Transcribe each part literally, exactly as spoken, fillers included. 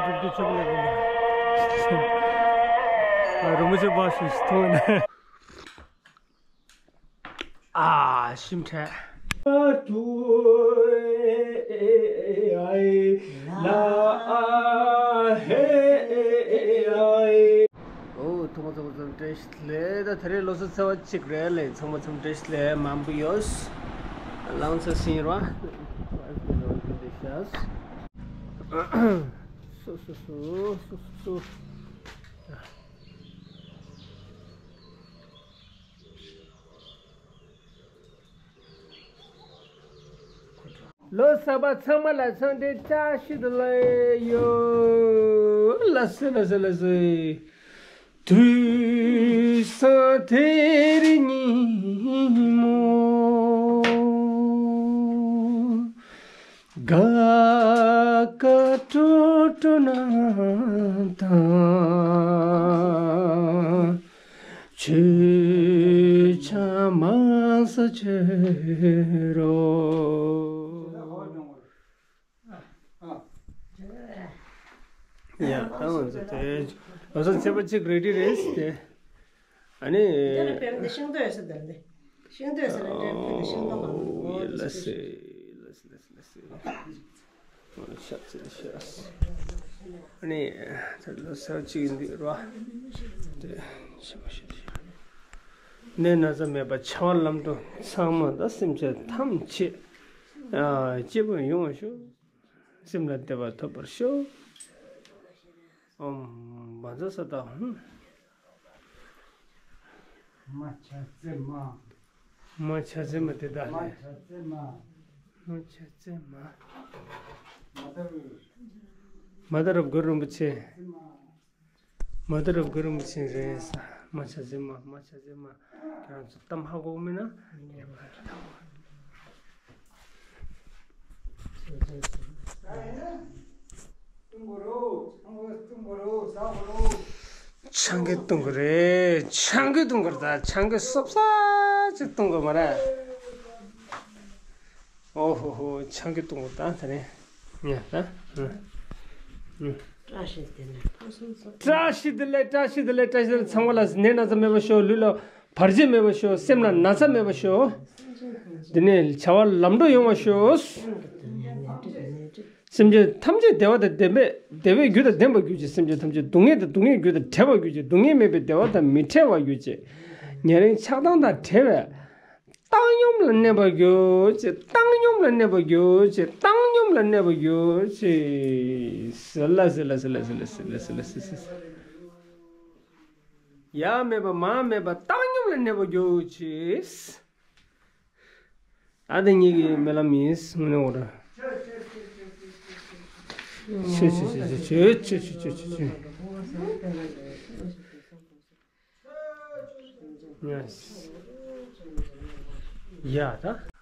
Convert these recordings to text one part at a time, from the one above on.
སྒྲུབ་རྒྱུ་ཆོག་ལེ་གོ་མ། ཨ། རིན་པོ་ཆེ་པ་ཞིག་མཐོང་ནས། ཨ། ཞིམ་ཁྲ། ཨོ། ཐོག་མ་ཚང་མ་ཚང་བཀྲ་ཤིས་བདེ་ལེགས། ད་ད་རེས་ལོ་གསར་ཚེས་པ་གཅིག་རེད་ལེ། ཚང་མ་ཚང་མ་བཀྲ་ཤིས་བདེ་ལེགས། མང་པོ་ཡོད། ལང་ཚོ་སིང་ར། སོ་སོ་སོ་སོ་སོ། ལོ་གསར་པ་ཚང་མ་ལ་འཚམས་འདྲི་བཀྲ་ཤིས་བདེ་ལེགས་ཡོད། ལགས་སེ་ལགས་སེ་ལགས་སེ། དུས་སང་དེ་རིང་ཉིན་མོ། དགའ་དགའ་སྤྲོ་སྤྲོ་གནང་དང་། མཆོད་ཆང་མང་ཙམ་མཆོད་རོགས། ཡ། ད་ང་ཚོ་དེ་ལོ་གསར་ཚེས་པ་གཅིག་རེ་ཌི་རེད་དེ། ཨ་ནི། འདི་ལ་ཕེབས་འདི་ཤིང་ཏོག་ཡོད་ས་འདིར་འདི། ཤིང་ཏོག་ཡོད་ས་ལ་འདྲེན་ཕེབས་འདི་ཤིང་ཏོག་མང་པོ། ཨོ་ཡ། ལགས་སེ་ལགས་སེ་ལགས་སེ་ལགས་སེ། ཤ་ཚ་ཤ། ཨ་ནི་ད་ལོ་གསར་གཅིག་ཡིན་དུས་ར། དེ་ཤ་མ་ཤ་ཤ། ནད་ན་ཚ་མེད་པ་བྱ་བ་ལམ་འགྲོ་ཚང་མ་དང་སེམས་ཅན་ཐམས་ཅད་ཨ་སྐྱིད་པོ་ཡོང་བ་ཤོག། སེམས་ལ་བདེ་བ་ཐོབ་པར་ཤོག། ཨོཾ་བཛྲ་ས་ཏྭ་ཧཱུྃ། མ་ཆ་ཙེ་མ། མ་ཆ་ཙེ་མ་དེ་དག་མ་ལས། ཆ་ཙེ་མ། མ་ཆ་ཙེ་མ། མ་ད་རུ། མ་ད་རུ་གུ་རུ་རིན་པོ་ཆེ། ཙེ་མ། མ་ད་རུ་གུ་རུ་རིན་པོ་ཆེ་རེད་ས། མ་ཆ་ཙེ་མ། མ་ཆ་ཙེ་མ། ཁྱེད་རང་ཚོ་གཏམ་ཧ་གོ་མིན་ན། ཆང་གི་བཏུང་གི་རེད། ཆང་གི་བཏུང་གི་རེད། ད་ཆང་གི་སོབ་ས་ཅིག་བཏུང་གི་མ་རེད། ཨོ་ཧོ་ཧོ། ཆང་གི་བཏུང་གི་ད་ད་རེད། ཉ་ད། བཀྲ་ཤིས་བདེ་ལེགས། བཀྲ་ཤིས་བདེ་ལེགས། བཀྲ་ཤིས་བདེ་ལེགས། བཀྲ་ཤིས་བདེ་ལེགས། ཚང་མ་ལ་ནད་ན་ཚ་མེད་པ་ཤོག། ལུས་ལ་བར་ཆད་མེད་པ་ཤོག། སེམས་ལ་ན་ཚ་མེད་པ་ཤོག། དེ་ནས་བྱ་བ་ལམ་འགྲོ་ཡོང་བ་ཤོག། སེམས་ཅན་ཐམས་ཅད་བདེ་བ་དང་ལྡན་པའི་བདེ་བའི་རྒྱུ་དང་ལྡན་པར་གྱུར་ཅིག། སེམས་ཅན་ཐམས་ཅད་སྡུག་བསྔལ་དང་སྡུག་བསྔལ་རྒྱུ་དང་བྲལ་བར་གྱུར་ཅིག། སྡུག་བསྔལ་མེད་པའི་བདེ་བ་དང་མི་འབྲལ་བར་གྱུར་ཅིག། ཉེ་རིང་ཆགས་སྡང་དང་བྲལ་བའི་བཏང་སྙོམས་ལ་གནས་པར་གྱུར་ཅིག། བཏང་སྙོམས་ལ་གནས་པར་གྱུར་ཅིག། བཏང་སྙོམས་ལ་གནས་པར་གྱུར་ཅིག། ཟེར་ལ་ཟེར་ལ་ཟེར་ལ་ཟེར་ལ་ཟེར་ལ་ཟེར་ལ་ཟེར། ཡ་མེད་པ་མ་མེད་པ་བཏང་སྙོམས་ལ་གནས་པར་གྱུར་ཅིག། ད་དེ་གཉིས་ཀྱི་སྨོན་ལམ་ཡིན། དངོས་གནས་འོ་ར། ཆོས་ཆོས་ཆོས། ཡ་ད།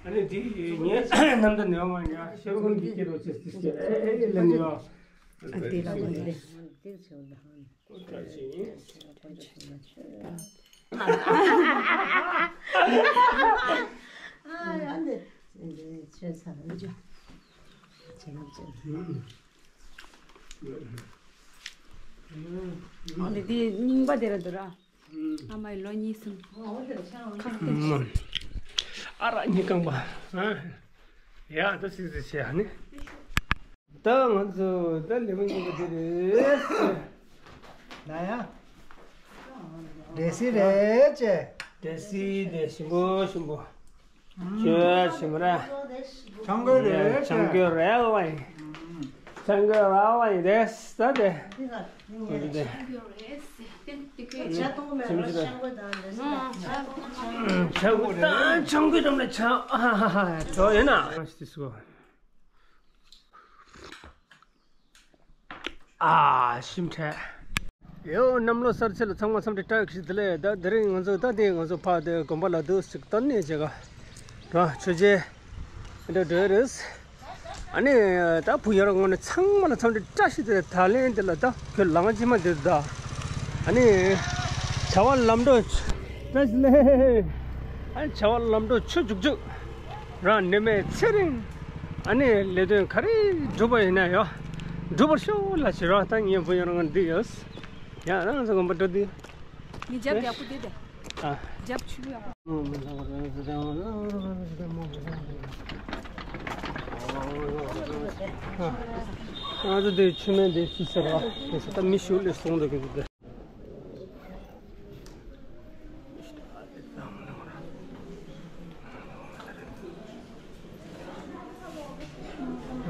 ཨ་ནི་འདི་ངས་རྣམ་ཐར་ནས་མ་ཡ་ཤེར་ཁོང་གི་སྐད་རོ་ཅེས་ཏིས་ཀྱི་ཨེ་ཨེ་ལེན་ཡོད། འདི་ལ་མ་འདི་འདིར་ཆེ་བ་ལ་ཧང་། ཨོ་ཀྲ་ཅི། ཨ་ཡ་འདི་འདི་ཆེ་ས་རུ་ཇ། ཆེ་རུ་ཇ། ཨ་ནི་འདི་རྙིང་པ་དེ་ར་འདུག་ར། ཨ་མའི་ལོ་གཉིས་གསུམ། ཁ་ཏེ། ཨ་ར་ཉི་རྐང་པ། ཨ། ཡ་ད་སིག་སིག་བྱས་ཨ་ནི། ད་ང་ཚོ་ད་ལེ་མོན་གྱི་གི་དེ་རེད། ན་ཡ། འདྲེ་སི་རེད་ཅེ། འདྲེ་སི་དེ་ཞིམ་པོ་ཞིམ་པོ། ཁྱོད་ཞིམ་པོ་ར། ཆང་གོས་རེད་ཅེ། ཆང་གོས་རེད་ཝའི། ཆང་གོས་ར་ཝའི་རེད་ས་དེ། ཆང་གོས་ཆང་གོས་འགྲམ་ལ་ཆང་ཨ་ཧ་ཧ་ཧ་གྲོགས་ཡོད་ན། ཨ་ཞིམ་ཁྲལ། ཡོ་གནམ་ལོ་གསར་ཚེས་ལ་ཚང་མ་འཚམས་འདྲི་བཀྲ་ཤིས་བདེ་ལེགས། ད་དེ་རིང་ང་ཚོ་ད་དེ་ང་ཚོ་ཕ་དེ་དགོན་པ་ལ་འདུག་ཅིག་ད་ནས་བྱེད་ག་ར་ཆོས་རྗེ་འདྲ་འགྲོ་རེས། ཨ་ནི་ད་བུ་ཡོ་ར་ངོ་ནས་ཚང་མ་ལ་འཚམས་འདྲི་བཀྲ་ཤིས་བདེ་ལེགས། ད་ལན་དེ་ལ་ད་ཁྱོད་ལང་ཅི་མ་དེ་ད་ཨ་ནི་བྱ་བ་ལམ་འགྲོ་བཀྲ་ཤིས་བདེ་ལེགས། ཨ་ནི་བྱ་བ་ལམ་འགྲོ་ཆུ་རྒྱུག་རྒྱུག་རང་ནི་མེད་ཚེ་རིང་། ཨ་ནི་ལས་དོན་ག་རེ་སྒྲུབ་པ་ཡིན་ན་ཡང་སྒྲུབ་པར་ཤོག་ལ་ཞེས་རང་ད་ངའི་བུ་ཡོ་ར་ང་འདི་ཡོད། ཡང་རང་ཚོ་དགོན་པ་འགྲོ་འདི། ངས་རྒྱབ་ཡག་པོ་འདི་དེ། ཨ། རྒྱབ་ཆུ་ཡག་པོ། ང་ཚོ་འདི་ཆུ་སྨན་འདི་ཤི་ཟེར་བ། དེ་ས་ད་མི་ཤུགས་ལས་སོང་འདུག་གི་འདུག་དེ།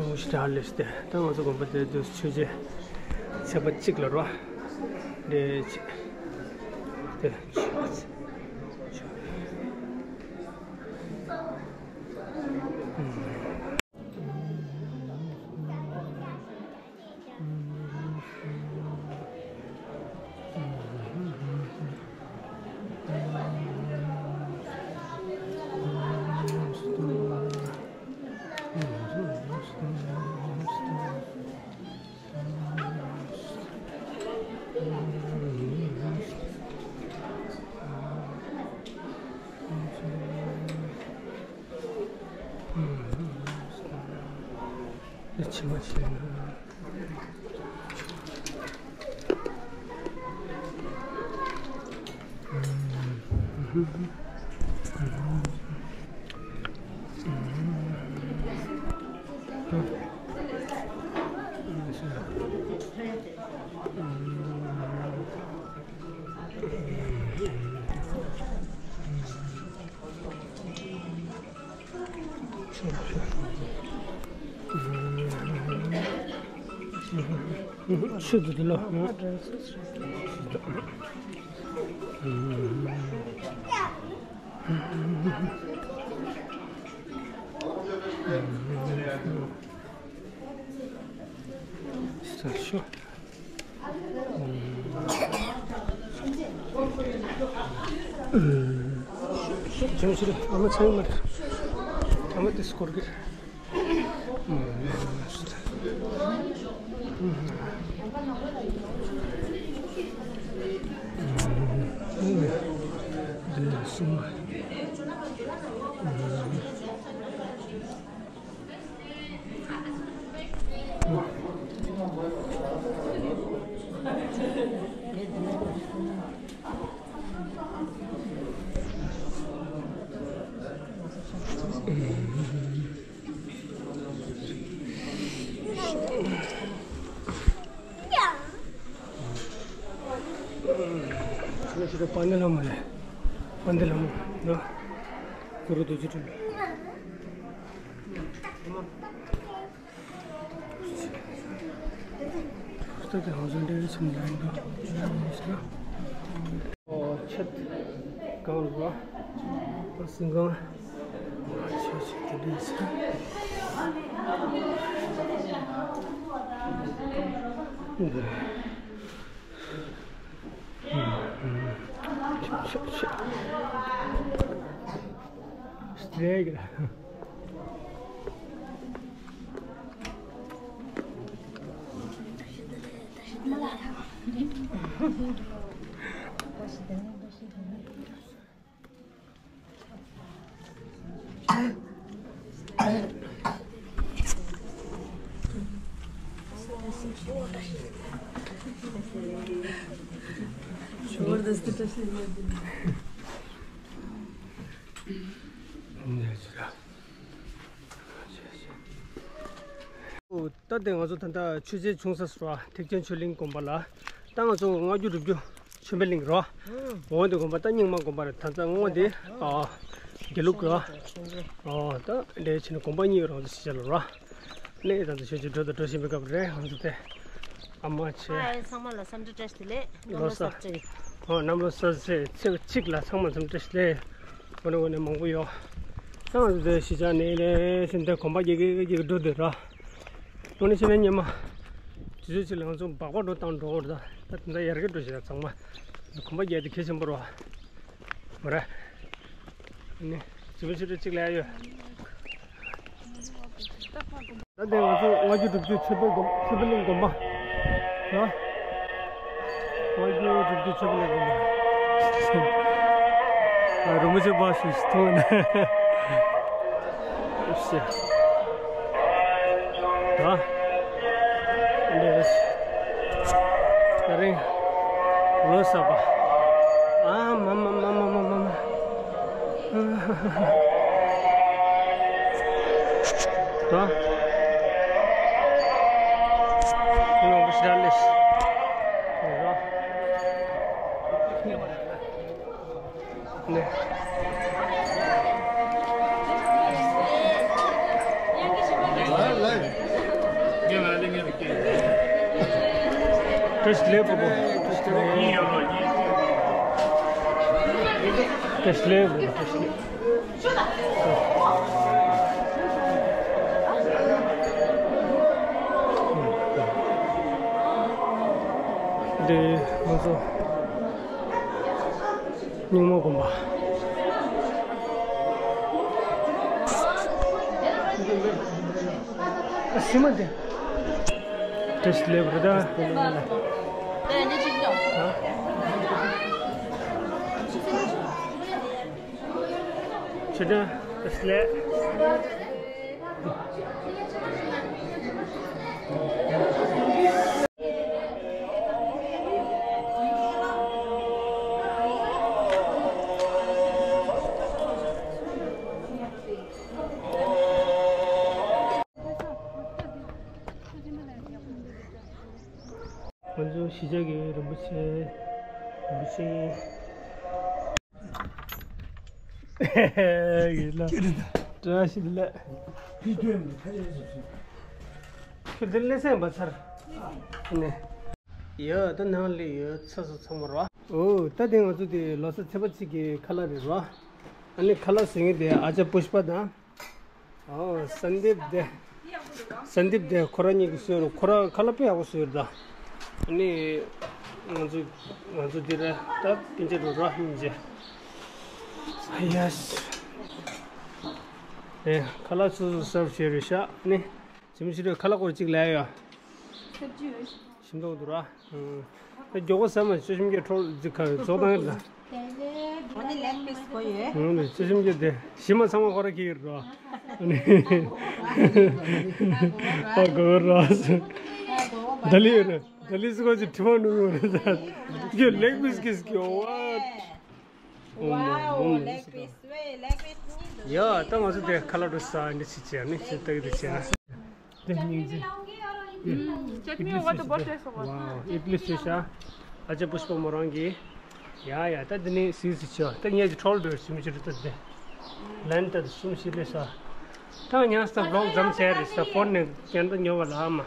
ཨོ་ཤི་ཏྲ་ལི་སི་ཏེ། ད་ང་ཚོ་དགོན་པ་དེ་དུས་ཆོས་རྗེ་ཚེས་པ་གཅིག་ལ་རོ། དེ་ཆེ། དེ་ཆེ། ཕྱི་མ་ཕྱི་ན། ཆུ་དེ་དེ་ལོ། ས་ཤོ། ཅུང་ཟད་ཨ་མ་ཚང་མ་ཨ་མ་དེ་སྐོར་གི། འདི་ལ་སོང་། ཕ་ནི་ལ་མ་ལས། ཕ་འདི་ལ་མ་ལོ། གུ་རུ་རྡོ་རྗེ་སྤྲུལ། ཨོ་ཆད། གང་རུ་བ། སིང་གང་། ཆད་ཆད་དེ་འདྲ་ཆད། ཆད་ཆད། སྟྲེ་གི་ར། ད་དེ་ང་ཚོ་ད་ལྟ་ཆོས་རྗེ་ཆུང་ས་སུ་ར་ཐེག་ཆེན་ཆོས་གླིང་དགོན་པ་ལ། ད་ང་ཚོ་སྔ་འགྱུར་སྒྲུབ་བརྒྱུད་ཆོས་འཕེལ་གླིང་ར། འོང་དེ་དགོན་པ་ད་རྙིང་མ་དགོན་པ་རེད། ད་ལྟ་སྔོན་དེ་ཨ་དགེ་ལུགས་ར། ཨོ་ད་འདྲེ་ཆེན་དགོན་པ་གཉིས་རང་དུ་ཤི་བྱ་ལ་ར། ནས་ད་ལྟ་ཆོས་རྗེ་འགྲོ་དང་འགྲོ་བཞིན་པའི་སྐབས་རེད། ང་ཚོ་དེ་ཨ་མ་ཆེ། ཨ་ཚང་མ་ལ་འཚམས་འདྲི་བཀྲ་ཤིས་བདེ་ལེགས། གནམ་ལོ་གསར་ཚེས། ཨོ་གནམ་ལོ་གསར་ཚེས་ཚེས་གཅིག་ལ་ཚང་མ་འཚམས་འདྲི་བཀྲ་ཤིས་བདེ་ལེགས། འོ་ནས་འོ་ནས་མང་པོ་ཡོད། ད་ང་ཚོ་དེ་གཞིས་ཆགས་ནས་ལས་ཤིན་ཏུ་གོམ་པ་རྒྱག་གི་རྒྱག་གི་འགྲོ་དེ་ར། དངོས་གནས་བཤད་ན་སྔོན་མ་དུས་ཚོད་ཅིག་ལ་ང་ཚོ་སྦག་སྦག་འགྲོ་བཏང་འགྲོ་བར་ད་ད་དེ་འདྲ་ཡར་རྒྱས་འགྲོ་བཞིན་ཚང་མ་གོམ་པ་རྒྱག་དེ་གལ་ཆེན་པོ་རེད་བ། མ་རེད། ནི་རྫུན་མ་ཞིག་རེ་གཅིག་ལ་ཡ་ཡོད། ད་ལྟ་ང་ཚོ་སྔ་འགྱུར་སྒྲུབ་བརྒྱུད་ཆོས་འཕེལ་སྒོམ་ཆོས་འཕེལ་གླིང་དགོན་པ། ཡ། སྔ་འགྱུར་སྒྲུབ་བརྒྱུད་ཆོས་འཕེལ་གླིང་དགོན་པ། ཨ་རིན་པོ་ཆེ་པ་ཞིག་མཐོང་ན། ཨུ་སི། ད། འདི་རེད། ད་རིང་ལོ་གསར་པ། ཨ་མ་མ། ད། ཡོང་བ་ཞིག་ར་ལེ་ཤི། རེད་ར། ནས། བཀྲ་ཤིས་བདེ་ལེགས་པོ། བཀྲ་ཤིས་བདེ་ལེགས། བཀྲ་ཤིས་བདེ་ལེགས། འདི་ང་ཚོ། རྙིང་མ་དགོན་པ། ཨ་ཤི་མ་དེ། བཀྲ་ཤིས་བདེ་ལེགས་རེད་ད། ཆེ་ད། བཀྲ་ཤིས་བདེ་ལེགས། ང་ཚོ་གཞིས་ཆགས་ཀྱི་རིན་པོ་ཆེ། རིན་པོ་ཆེ། ཡིན་ལ། བཀྲ་ཤིས་བདེ་ལེགས། ཁྱོད་འདི་ལས་སེམས་པ་ཚར། ནས། ཡ་ད་ནང་ལས་ཡོད་ཚ་སུ་ཚང་མ་རོ། ཨོ་ད་དེ་ང་ཚོ་དེ་ལོ་གསར་ཚེས་པ་གཅིག་གི་ཁ་ལག་རེད་རོ། ཨ་ནི་ཁ་ལག་ཟེར་མཁན་དེ་ཨ་ཅག་པུཤ་པ་དང་། ཨོ་སན་དིབ་དེ། སན་དིབ་དེ་ཁོ་རང་གཉིས་ཀྱིས་བཟོས་རོ། ཁོ་རང་ཁ་ལག་དཔེ་ཡག་པོ་བཟོས་རེད་ད། ཨ་ནི། ང་ཚོ་ང་ཚོ་འདི་རེད་ད། སྤུན་མཆེད་རོ་རོ་སྙིང་རྗེ། ཡེ་སི། ཨེ་ཁ་ལག་སོ་སོ་སརབ་བྱས་རེད་ཤག་ནི། ཞིམ་ཞིམ་རེད། ཁ་ལག་སྐོར་གཅིག་ལས་ཡོད། ཞིམ་མདོག་འདུག་ར། ཨ་མགྱོགས་པོ་ཟ་མ། བཅུ་ཞིམ་གྱི་ཁྲོལ་ཅིག་ཁ་རྩོག་བཏང་ཡོད་ལ། ཨ་ནི་ལེག་པིས་གོ་ཡོད། ཨ་ནི་བཅུ་ཞིམ་གྱི་དེ་ཞིམ་མ་ཚང་མ་ཁོ་ར་ཁྱེར་ཡོད་ར། ཨ་ནི་ཨ་གོ་ར། ད་ལི་ཡོད་ར། ད་ལི་སི་ཁོ་ཅིག་དྲི་བ་ནུ་ཡོད་ར། ད་ཡོད་ལེག་པིས་ཀིས་ཀྱི་ཝ། Wow, leg piece, wait, leg piece གཉིས་འདུག་ཡ་ད་ང་ཚོ་དེ་ཁ་ལག་འགྲོ་ས་འདི་ཕྱི་ཆེ་ནི་ཕྱི་ལྟ་གི་འདི་ཆེ་ན། དེ་སྙིང་རྗེ། ཨུམ། ཅེ་ནི་ཝ་ཏི་བོ་ཊེ་སོ་ཝ། ཝའོ་ཨིཌ་ལི་ཤེ་ཤ། ཨ་ཅག་པུཤ་པ་མོ་རང་གི། ཡ་ཡ་ད་འདི་ནི་སི་སི་ཆོ་ད་ངས་ཀྱི་ཁྲོལ་འདོད་སུམ་ཅུ་རེ་ད་དེ། ལན་ད་སུམ་ཤི་རེ་ས། ད་ཉག་སྟ་བློག་ཙམ་བྱས་རེ་ས་ཕོན་ནས་ཀྱང་ད་ཉོ་བ་ལ་ཨ་མ།